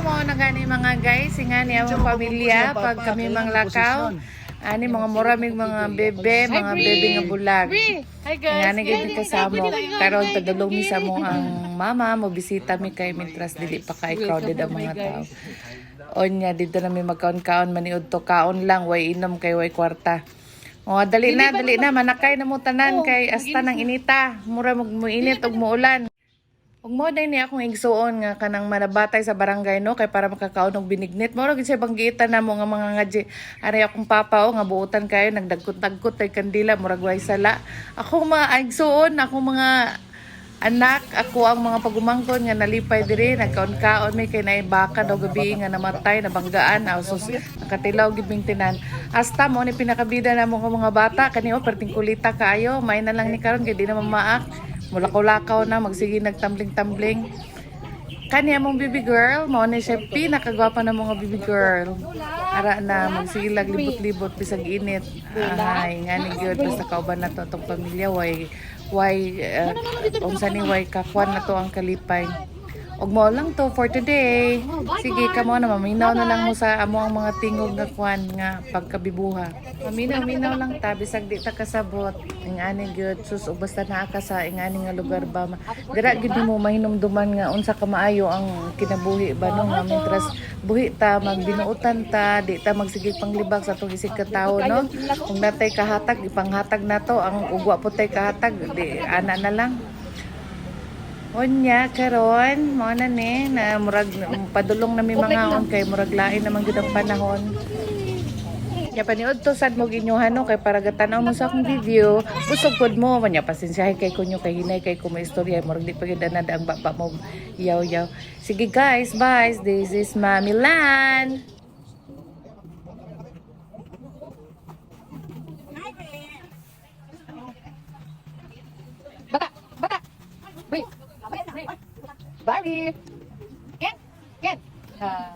Mao na gani, mga guys, nga ni among pamilya pag kami manglakaw. Ani mga muraming mga bebe nga bulag. Hi guys. Nga ni gid kasamo. Karon padulong mi sa mo ang mama, mo bisita mi kay mintras dili pa kay crowded ang mga tao. Onya dito na mi magkaon-kaon, maniud to kaon lang, way inom kay way kwarta. O, dali na, dali na, manakay na mo tanan kay asta nang inita. Mura mo init ug muulan. Ug mo day ni akong igsuon nga kanang manabatay sa barangay, no, kay para makakaon og binignit. Mo ra gid siya banggitan namo nga mga ngadji. Ari akong papa o nga buotan kayo, nagdagkot-dagkot tay kandila, murag way sala. Ako mga igsuon, akong mga anak, ako ang mga pagumangkon nga nalipay diri, nagkaon-kaon mi kay naay baka daw gabi nga namatay, nabanggaan, aw sus, nakatilaw gid ming tinan. Hasta mo ni pinakabida na mo nga mga bata kani o perting kulita kaayo, may na lang ni karon kay di na mamaak. Mulakaw-lakaw na, magsige nagtambling-tambling. Kani among baby girl, mao ni siya pinakagwapa na mga baby girl. Ara na magsige lag libot-libot bisag init. Ay, ngani gyud basta kauban na to atong pamilya, way way unsa ni, way kakwan na to ang kalipay. Og mao lang to for today. Sige, kamo na maminaw na lang mo sa amo ang mga tingog nga kwan nga pagkabibuha. Maminaw-minaw lang ta bisag di ta kasabot. Ingani gyud sus, ug basta naa ka sa ingani nga lugar ba. Dira gyud nimo mahinumduman nga unsa ka maayo ang kinabuhi ba, no, nga mintras buhi ta, magbinuotan ta, di ta magsigig panglibak sa atong isig ka tawo, no. Kung natay kahatag, ipanghatag nato ang ugwa po tay kahatag, di ana na lang. Unya karon mao na ni na murag padulong na mi mga on kay murag lain naman gyud ang panahon. Ya paniud to sad mo ginyuhan, no, kay para gatanaw mo sa akong video. Busog pod mo manya, pasensyahin kay kunyo kay hinay kay ko istorya, murag di pa gyud anad ang baba mo yaw yaw. Sige guys, bye. This is Mami Lan. Bata, bata. Wait. Barbie. Ken, Ken. Ah.